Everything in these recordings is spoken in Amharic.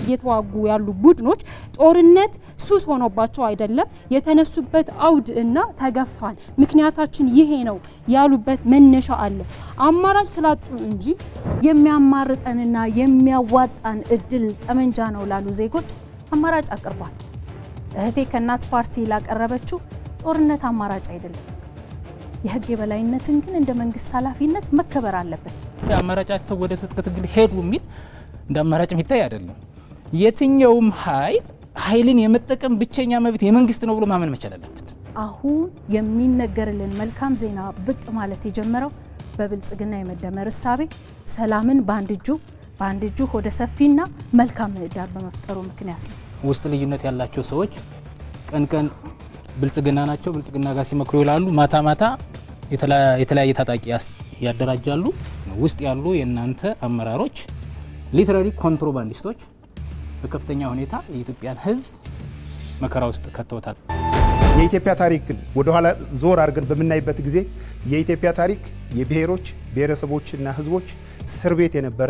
እየተዋጉ ያሉ ቡድኖች ጦርነት ሱስ ሆኖባቸው አይደለም። የተነሱበት አውድ እና ተገፋን፣ ምክንያታችን ይሄ ነው ያሉበት መነሻ አለ። አማራጭ ስላጡ እንጂ የሚያማርጠንና የሚያዋጣን እድል ጠመንጃ ነው ላሉ ዜጎች አማራጭ አቅርቧል። እህቴ ከእናት ፓርቲ ላቀረበችው ጦርነት አማራጭ አይደለም። የሕግ የበላይነትን ግን እንደ መንግስት ኃላፊነት መከበር አለበት። አማራጫቸው ወደ ትጥቅ ትግል ሄዱ የሚል እንደ አማራጭ የሚታይ አይደለም። የትኛውም ኃይል ኃይልን የመጠቀም ብቸኛ መብት የመንግስት ነው ብሎ ማመን መቻል አለበት። አሁን የሚነገርልን መልካም ዜና ብቅ ማለት የጀመረው በብልጽግና የመደመር እሳቤ ሰላምን በአንድ እጁ ሆደ ሰፊና መልካም ምህዳር በመፍጠሩ ምክንያት ነው። ውስጥ ልዩነት ያላቸው ሰዎች ቀን ቀን ብልጽግና ናቸው፣ ብልጽግና ጋር ሲመክሩ ይውላሉ። ማታ ማታ የተለያየ ታጣቂ ያደራጃሉ። ውስጥ ያሉ የእናንተ አመራሮች literally ኮንትሮባንዲስቶች በከፍተኛ ሁኔታ የኢትዮጵያን ሕዝብ መከራ ውስጥ ከተውታል። የኢትዮጵያ ታሪክ ግን ወደኋላ ዞር አድርገን በምናይበት ጊዜ የኢትዮጵያ ታሪክ የብሔሮች፣ ብሔረሰቦችና ሕዝቦች እስር ቤት የነበረ፣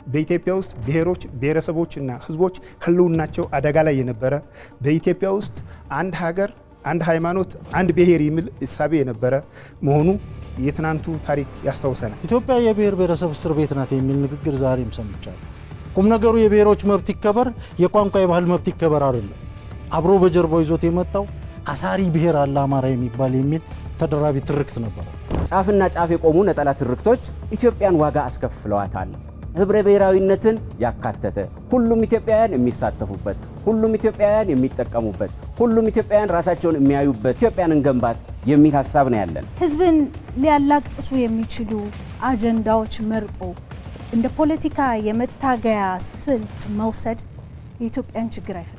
በኢትዮጵያ ውስጥ ብሔሮች፣ ብሔረሰቦችና ሕዝቦች ህልውናቸው አደጋ ላይ የነበረ፣ በኢትዮጵያ ውስጥ አንድ ሀገር፣ አንድ ሃይማኖት፣ አንድ ብሔር የሚል እሳቤ የነበረ መሆኑ የትናንቱ ታሪክ ያስታውሰናል። ኢትዮጵያ የብሔር ብሔረሰብ እስር ቤት ናት የሚል ንግግር ዛሬም ሰምቻለሁ። ቁም ነገሩ የብሔሮች መብት ይከበር፣ የቋንቋ የባህል መብት ይከበር አይደለም። አብሮ በጀርባው ይዞት የመጣው አሳሪ ብሔር አለ አማራ የሚባል የሚል ተደራቢ ትርክት ነበር። ጫፍና ጫፍ የቆሙ ነጠላ ትርክቶች ኢትዮጵያን ዋጋ አስከፍለዋታል። ህብረ ብሔራዊነትን ያካተተ፣ ሁሉም ኢትዮጵያውያን የሚሳተፉበት፣ ሁሉም ኢትዮጵያውያን የሚጠቀሙበት፣ ሁሉም ኢትዮጵያውያን ራሳቸውን የሚያዩበት ኢትዮጵያን እንገንባት የሚል ሀሳብ ነው ያለን። ህዝብን ሊያላቅሱ የሚችሉ አጀንዳዎች መርጦ እንደ ፖለቲካ የመታገያ ስልት መውሰድ የኢትዮጵያን ችግር አይፈታም።